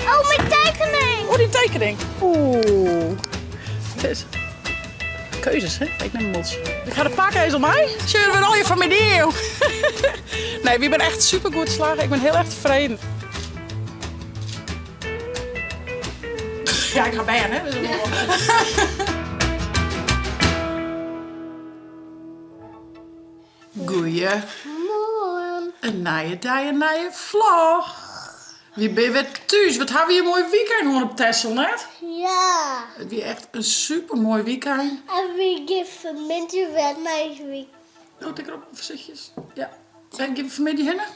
Oh, myn tekening! Oh, dyn tekening. Oeh. Dit. Keuzes, hè? Ik nim in motsje. Ik ga de pakezel mei. Sjoch, we al je fan my Nee, wy binne echt super goed slagge. Ik bin hiel erch tefreden. Ja, ik ha bern, hè? Dus Goeie. Moarn. In nije dei, in nije vlog. Wy binne wer thús. Wat ha wy in moai wykein hân op Texel, net? Ja. It wie echt in super moai wykein. En wy gean fanmiddei wer nei it wykein. Oh, tik erop, foarsichtjes. Ja. Wêr gean we fanmiddei hinne?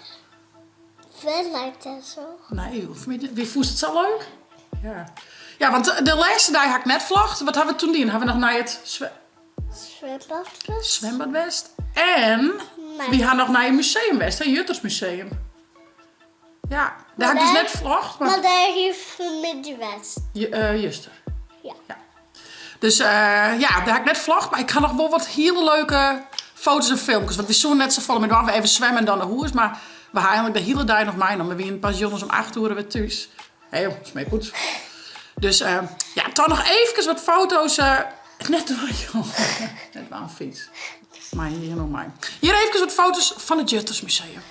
Wer nei Texel. Nee, fanmiddei. Wy fûnst it sa leuk? Ja. Ja, want de lêste dei ha ik net vlogd. Wat ha we toen dien? Ha we noch nei it Swimbad west. Swimbad west. En wy ha noch nei in museum west, hè, Juttersmuseum. Ja, dêr ha ik dus net vlogd. Mar dêr hie fanmiddei west. Juster. Ja. Ja. Dus ja, dêr ha ik net vlogd, mar ik ha noch wol wat hiele leuke foto's en filmkes. Want wy soene net safolle mear dwaan, we even swimme en dan nei hûs. Mar we ha eigenlik de hiele dei noch meinommen. We wiene pas jûns om 8 oere wer thús. Hé joh, smeerpoets. Dus ja, toch noch eefkes wat foto's. Net dwaan joh, net dwaan fyts. Mei hier noch mei. Hjir eefkes wat foto's fan it Juttersmuseum.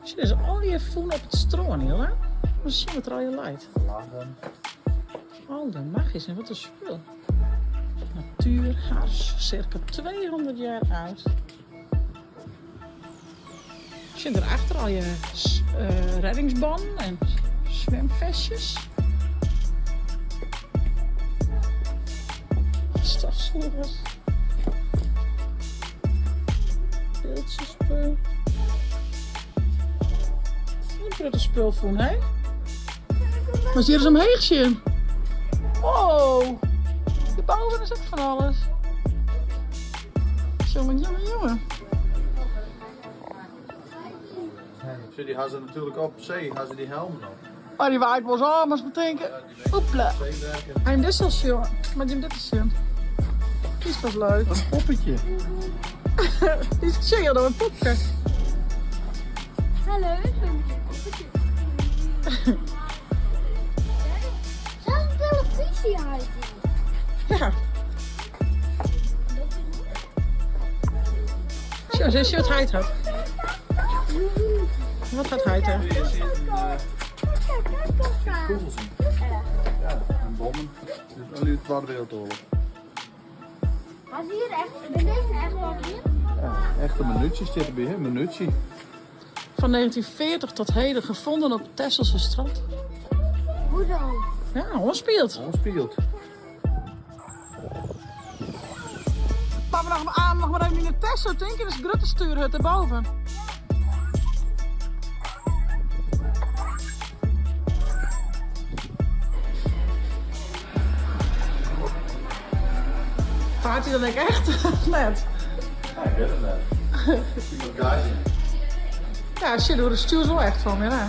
Sjoch, is allegear fûn op it strân, Jelle. We sjen wat der allegear leit. Lachen. Allemachjes, en wat in spul. Natuurhars, circa 200 jaar oud. Sjoch, derachter al je reddingsbannen en swimfestjes. Stofsûgers. Beeldsjespul. In grutte spul fûn, hè? Mar hjir is omheech sjen. Wow, hjirboven is ek fan alles. Jonge, jonge, jonge. Sjoch, dy ha se natuerlik op see, ha se dy helmen op. Maar dy waait wolris ôf, moatst betinke. Oepla. En dit is al sjoen. Mar jim dit is sjen. Die is pas leuk. Een poppetje. Die is chill, dat een popke. Hallo, ik ben een poppetje. Zelfs televisie uit. Ja. Zo, zie je wat hij had? Wat gaat hij daar? Kûgels yn. Ja, en bommen. Dus al út de Twadde Wereldoarloch. Has hier echt, ben deze echt wel in? Ja, echte munysje stiet derby, hè? Munysje. Van 1940 tot heden gevonden op het Texelse strand. Hoe dan? Ja, oanspield. Oanspield. Maar we nog aan, nog maar even in de Texel, denk ik. Dat is grutte stuurhut erboven. Vaart hij dan ek echt net? Ja, ik wit it net. Ik moat gas jaan. Ja, shit, de stuur is wel echt van, ja.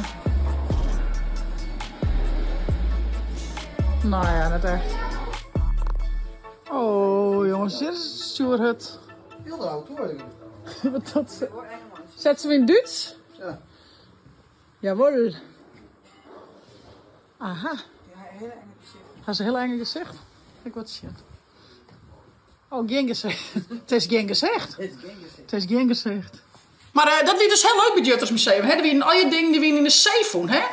Nou ja, net echt. Oh jongens, dit is de stjoerhut. Hiel de auto even. Wat dat? Zet ze in Duits? Ja. Jawohl. Aha. Hat se in hiel enge gesicht? Ik wat shit. Oh, gjin gesicht. It is gjin gesicht. It is gjin gesicht. Mar eh, dat wie dus hiel leuk by it Juttersmuseum. Hè? Der wienen allegear dingen dy wienen yn de see fûn, hè?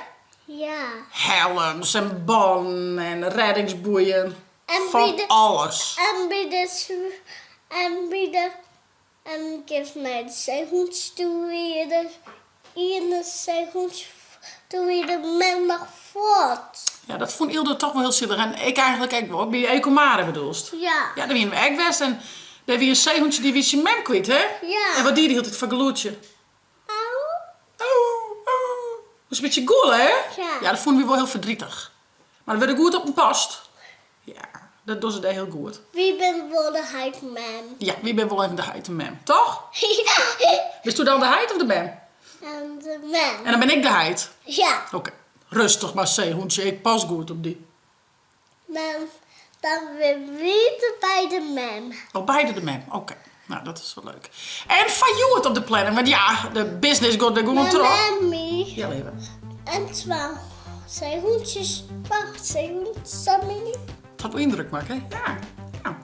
Ja. Helms en bannen en reddingsboeien. En Fan by de, alles. en by de, en by de, en kinst nei de seehûnstoer wie de iene seehûn, toen wie de mem noch fuort. Ja, dat fûn Ylde toch wol hiel sielich. En ik eigenlik ek wol. By Ecomare bedoelst? Ja. Ja, dêr wiene we ek west en dêr wie in seehûntsje dy wie syn mem kwyt, hè? Ja. En wat die dy hieltyd foar gelûdsje? Au. Moast in bytsje gûle, hè? Ja. Ja, dat fûnen wy wol hiel verdrietig. Mar der wurde goed op him past. Ja, dat dogge se dêr hiel goed. Wy binne wol de heit en mem. Ja, wy binne wol even de heit en mem, toch? Ja. Bisto dan de heit of de mem? En de mem. En dan bin ik de heit? Ja. Oké. Rêstich mar, seehûntsje, ik pas goed op dy. Mem, dan binne wy beide de mem. Oh, beide de mem, oké. Nou, dat is wol leuk. En foar hjoed op de planning, want ja, de business giet wer gewoan troch. Mammy. Ja, leave. En twa seehûntsjes. Wacht, seehûntsjes, dat meen ik. Dat hat wol yndruk makke, hè? Ja. Ja.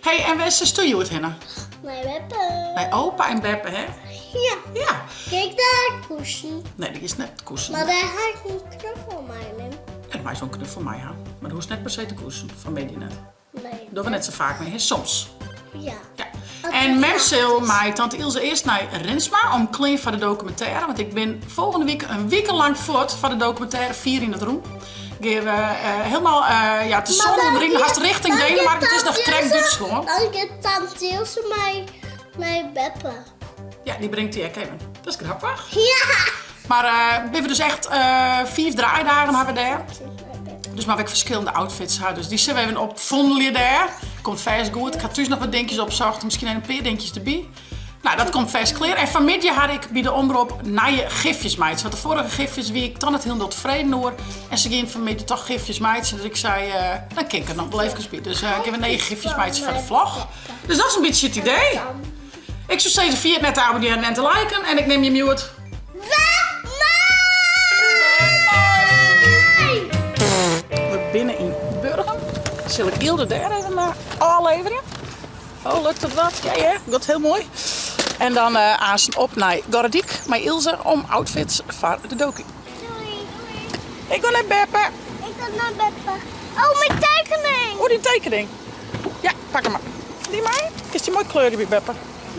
Hey, en wêr silsto hjoed hinne? Nei beppe. Nei opa en beppe, hè? Ja. Ja. Gean ik dêr koesen? Nee, dy giest net koesen. Mar dêr ha ik in knuffel mei. Ja, do meist wol in knuffel mei ha. Mar do hoechst net per se te koesen, fan 'e middei net. Nee. Dogge we net sa faak mear, hè? Soms. Ja. Ja. En mem sil mei tante Ilse earst nei Rinsma om klear foar de dokumintêre. Want ik bin folgjende wike in wike lang fuort foar de dokumintêre Fier yn it Rûn. Gean we helemaal ja, te zon ûnder hast richting Denemarken. It is noch krekt Dútslân. Dan giet tante Ilse mei nei beppe. Ja, dy bringt dy ek even. Dat is grappich. Ja! Mar binne we dus echt fiif draaidagen ha we dêr. Dus moatte we ek ferskillende outfits ha. Dus dy sille we even opfondelje dêr. Komt fêst goed. Ik ha thús noch wat dinkjes opsocht. Miskien even in pear dinkjes derby. Nou, dat komt fêst klear. En fanmiddei ha ik by de omrop nije gifjes meitsje. Want de foarige gifjes wie ik toch net hielendal tefreden oer. En se gean fanmiddei toch gifjes meitsjen. Dus ik sei, dan kin ik der noch wol efkes by. Dus gean we nije gifjes meitsje foar de vlog. Dus dat is in bytsje it idee. Ik soe sizze, ferjit net te abonnearjen en te liken. En ik nim jim hjoed. We binne yn Burgum. Sil ik Ilde dêr even ôfleverje? Oh, lukt dat wat? Ja, ja, giet hiel moai. En dan aansten op nei Gorredyk mei Ilse om outfits foar de doku. Doei. Ik gean nei beppe. Ik gean nei beppe. Oh, myn tekening. Oh, dyn tekening. Ja, pak him mar. Dy mei? Kinst dy moai kleurje by beppe?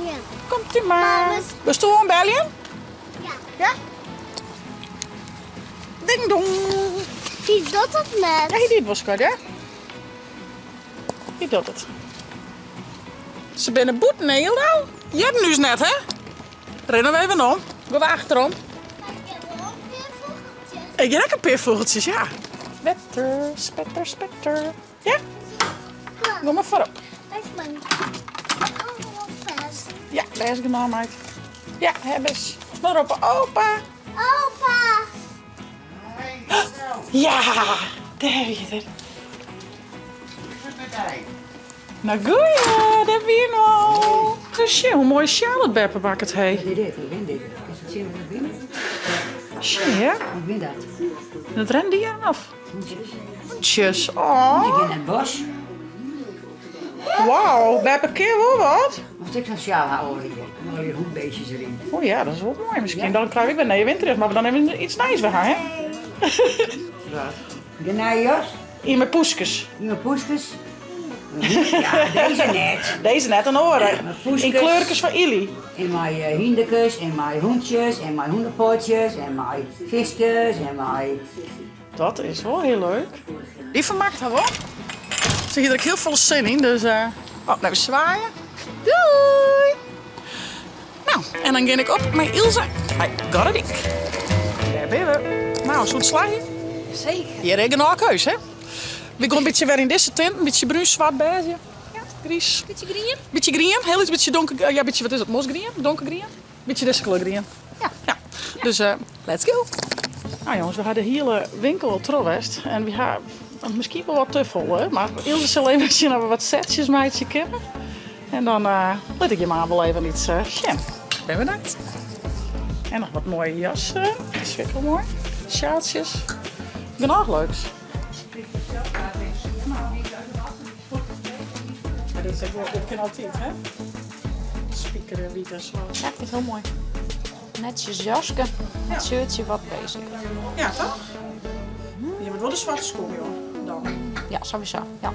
Ja. Komt dy mar. Bisto oan beljen? Ja. Ja? Ding dong. Wie docht dat net? Ja, hy die it wol skat, ja. Hy docht it. Se binne bûten, hè, Hilda? Hearden ús net, hè? Rinne we even om. Gean we achterom. Ik hear ek in pear fûgeltsjes, ja. Wetter, spetter, spetter. Ja? Kom mar foarop. Ja, lês genôch, meid. Ja, hebbes. Mar roppe opa. Opa! Ja, dêr wie er. Nou goeie, dêr wie er no. Sjen, hoe moai sjaal it beppe makket, hé. Wat is dit? Wat bin dit? Is it tsjin wat binnen? Sjen, ja. Wat bin dat? Dat rendieren of? Hûntsjes. Hûntsjes, oh. Ik in het bos. Wauw, beppe kin wol wat. Mocht ik zo'n sjaal ha oanliede, mei al die hûnbeestjes deryn. Oh ja, dat is wol moai. Miskien dan krije we ek wer nije winterjas, mar we dan even iets nijs wer ha, hè? Wat? De nije jas? Ien mei poeskes. Ien mei poeskes? Ja, deze net. Deze net, in oare. Mei poeskes. In kleurkes fan Illy. En mei hynderkes, en mei hûntsjes, en mei hûnepoatsjes, en mei fiskjes, en mei... Dat is wol hiel leuk. Dy fermakt har wol. Se hie der ek hiel folle sin yn, dus... Oh, even swaaie. Doei! Nou, en dan gean ik op mei Ilse nei Gorredyk. Dêr binne we. Nou, soe it slagje? Seker. Hjir is genôch keus, hè? We gean in bytsje wer yn dizze tint. In bytsje brún, swart, bêzje. Ja, griis. Bytsje grien. Bytsje grien, hiel lyts bytsje donker. Ja, bytsje, wat is it, mosgrien? Donkergrien? Bytsje dizze kleur grien. Ja. Ja. Dus let's go. Nou jongens, we ha de hiele winkel al troch west. En we ha miskien wol wat te folle, mar Ilse sil even sjen oft we wat setsjes meitsje kinne. En dan lit ik jim mar wol even iets sjen. Ben benijd. En noch wat moaie jassen. Dat is ek wol moai. Sjaaltsjes. Genôch leuks. Maar dit is ek wol, dit kin altyd, hè? Spiker en wyt en swart. Ja, ik fyn it hiel moai. Netsjes jaske, it shirtsje wat basic. Ja, toch? Je moet wol de swarte skuon, joh. Dan. Ja, sowieso. Ja.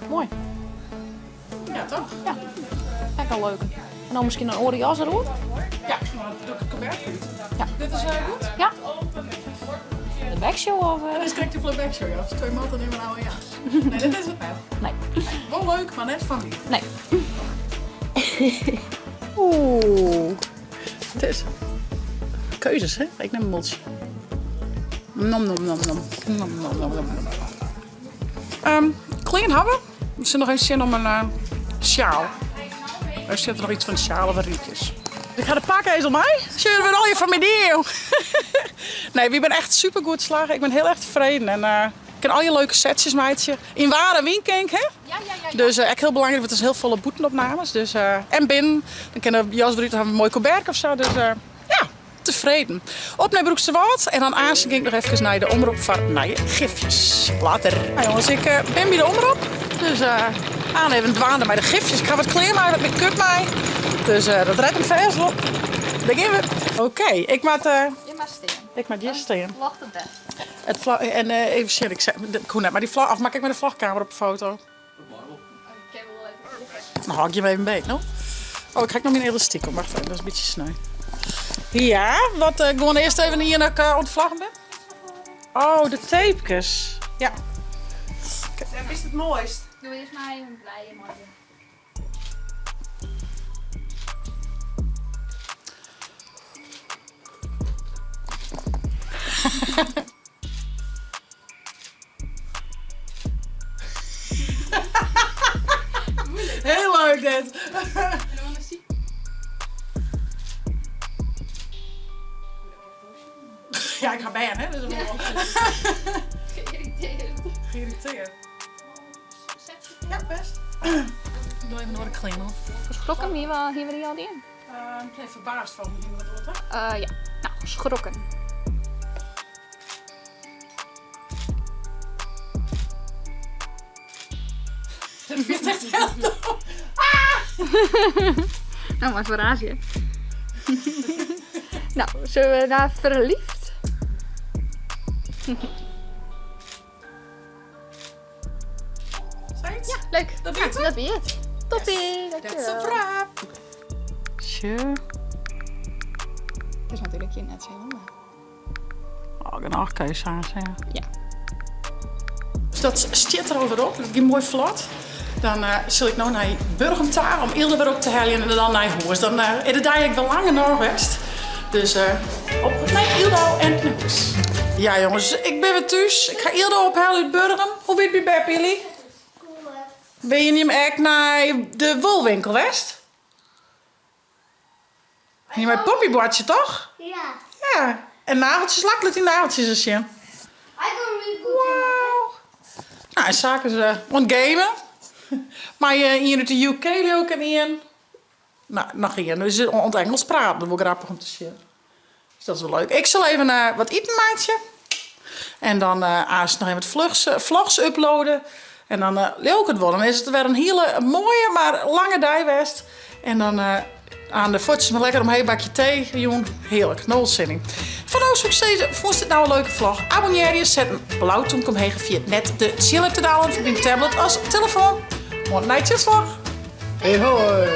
Moai. Ja, toch? Ja. Ek al leuk. En dan miskien in oare jas deroer? Ja, dan doe ik het colbert út. Ja. Dit is goed? Ja. De backshow of? Dat is krekt de playback show, ja. Twee matten in mijn oude jas. Nee, dit is het net. Nee. Wol leuk, mar net fan my. Nee. Oeh. Het is keuzes, hè? Ik neem een multsje. Nom nom nom nom. Nom nom nom nom. Um, klean hawwe. Der sit noch even sin om in uh, sjaal. Er sit noch iets fan sjaal of rietjes. Ik ha de pakezel mei. Sjoch, der al je fan my die. Nee, wy binne echt super goed slagge. Ik bin hiel erch tefreden. En uh, ik kin al je leuke setsjes meitsje. Yn waar en wyn kin ik, hè? Ja, ja, ja. Dus uh, ek hiel belangryk, want it is hiel folle bûtenopnames. Dus, uh, en binnen. Dan kin de jas derút, dan hawwe we in moai koberke of sa. Dus uh, ja, tefreden. Op nei Broeksterwâld en dan aanst gean ik noch efkes nei de omrop foar nije gifjes. Later. Nou jongens, ik uh, bin by de omrop. Dus uh, aan even dwaande mei de gifjes. Ik ha wat klean mei, wat make-up mei. Dus uh, dat ret him fêst wol. Dêr gean we. Oké, okay, ik moat... Uh, Je moat stean. Ik moat hjir stean. Locht it bêst. It vla en uh, even sjen, ik, ik koe net mei dy vlog, of mak ik mei de vlogkamer op de foto? Dan hâld ik jim even beet, no? Oh, ik ha ek noch myn elastyk om. Wacht even, dat is in bytsje sneu. Ja, wat uh, gewoan earst even ien dat ik uh, oan it vlaggen bin? Oh, de tapekes. Ja. Dêr bist it moaist. Doe earst mei een blije mei de. Heel leuk dit. Ja, ik ha bern, hè, dus dat wol. Geïrriteerd. Geïrriteerd. Ja, best. Ik doe even oare klean oan. Geschrokken, wie we, hier we die al dien? Uh, nee, verbaasd van me wat hè? Uh, ja, nou, geschrokken. Dat vind ik echt heel dom. Ah! Nou, maar verraas nou, zullen we naar verliefd? Zoiets? Ja, leuk. Dat wie it? Dat wie it. Toppie, That's a dankjewel. wrap. Sure. Het is natuurlijk hier net zo helemaal. Oh, genôch keus aan, ja. Ja. Dus dat stiet der alwer op, dat giet moai flot. Dan uh, sil ik no nei Burgum ta om Ylde wer op te heljen en dan nei hûs. Dan uh, is de dei ek wol lang genôch west. Dus uh, op nei Yldo en nei hûs. Ja jongens, ik bin wer thús. Ik ha Yldo ophelle út Burgum. Hoe wie it by beppe, Ylly? Goed. Binne jim ek nei de wolwinkel west? Hiene mei poppyboartsje toch? Ja. Ja. En nageltsjes lak, lit dy nageltsjes ris sjen. Wow. Nou, en Saak is uh, oan it gamen. Mei uh, ien út de UK leau ik en ien. Nou, noch ien. Dus oan it Engels praten, dat is wol grappich om te sjen. Dus dat is wol leuk. Ik sil even uh, wat iten meitsje. En dan uh, aanst noch even wat vlogs, vlogs uploaden. En dan uh, leau ik it wol. Dan is it wer in hiele moaie, mar lange dei west. En dan uh, aan de fuotsjes mar lekker omheech bakje tee. Jûn, hearlik, nol sin yn. Foar no soe ik sizze, fûnst dit no in leuke vlog? Abonnearje, set in blau tûmke omheech en ferjit net de tsjilip te dalen foar dyn tablet as telefoan. Oant nei tsjinstvlog! Hey hoi!